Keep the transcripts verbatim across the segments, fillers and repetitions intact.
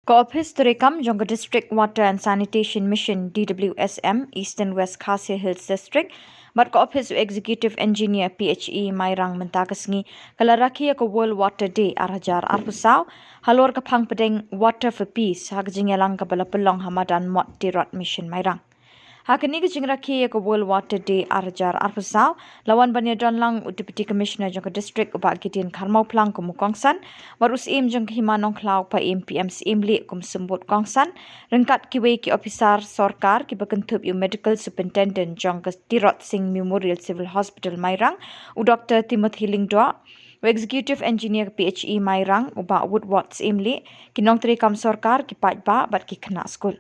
Ka Ophis Treikam jong ka District Water and Sanitation Mission, D W S M, Eastern West Khasi Hills District, bad ka Ophis u Executive Engineer, P H E, Mairang mynta ka sngi ka la rakhe ïa ka World Water Day ar hajar arphew saw halor ka phang pdeng Water for Peace, ha ka jingïalang kaba la pynlong ha madan Mot Tirot Mission Mairang. Ha kane ka jingrakhe ïa ka World Water Day ar hajar arphew saw, la wan ban ïadon lang u Deputy Commissioner jong ka District, u Bah Gideon Kharmawphlang, kum u kongsan, bad u Syiem jong ka Hima Nongkhlaw, Pa Em P M Syiemlieh, kum symbud kongsan, ryngkat kiwei ki ophisar sorkar kiba kynthup ïa u Medical Superintendent jong ka Tirot Sing Memorial Civil Hospital Mairang, u Doktor Timothy Lyngdoh, u Executive Engineer ka P H E Mairang, u Bah Woodward Syiemlieh, ki nongtreikam sorkar, ki paidbah bad ki khynnah skul.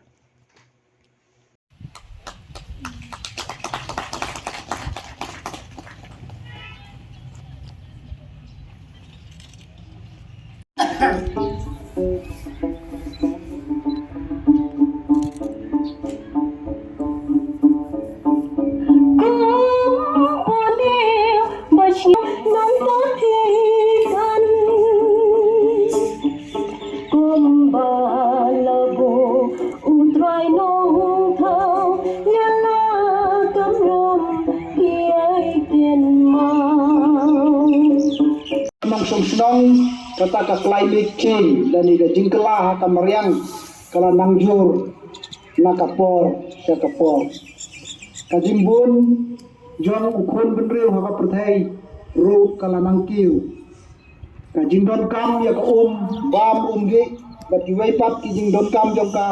Kumba la buh U Trai Nongthaw ïa la kamram ki ai kynmaw. Nongshong shnong, kata ka climate change lane ka jingkylla ha ka mariang ka la nang jur na ka por sha ka por. Ka jingbun jong u khun bynriew ha ka pyrthei ruh ka la nang kiew. Ka jingdonkam ïa ka um bam um gih bad kiwei pat ki jingdonkam jong ka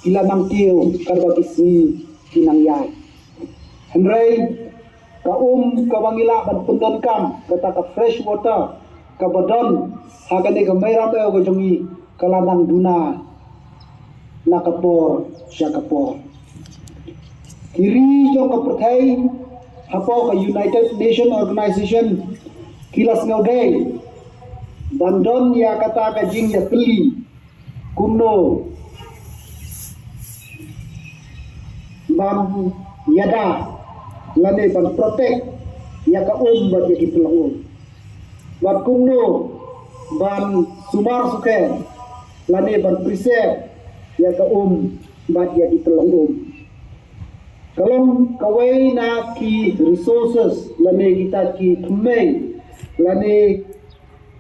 ki la nang kiew, katba ki sngi ki nang ïaid. Hynrei ka um kaba ngi lah ban pyndonkam, kata ka fresh water kaba don ha kane ka Meirameo ka jong ngi, ka la nang duna na ka por sha ka por. Ki ri jong ka pyrthei hapoh ka United Nation Organization ki la sngewdei ban don ïa kata ka jingïatylli kumno ban ïada lane ban protect ïa ka um bad ïa ki tyllong um. Bad kumno ban sumar sukher lane ban preserve ïa ka um bad ïa ki tyllong um. Ka long kawei na ki resources lane kita ki thymmei lane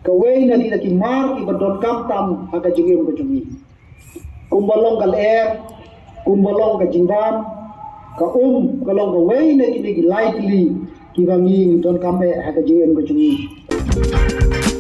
kawei na kita ki mar kiba donkam tam ha ka jingim ka jong ngi. Kumba long ka lyer, kumba long ka jingbam, ka um ka long kawei na kine ki lai tylli kiba ngi donkam eh ha ka jingim ka jong ngi.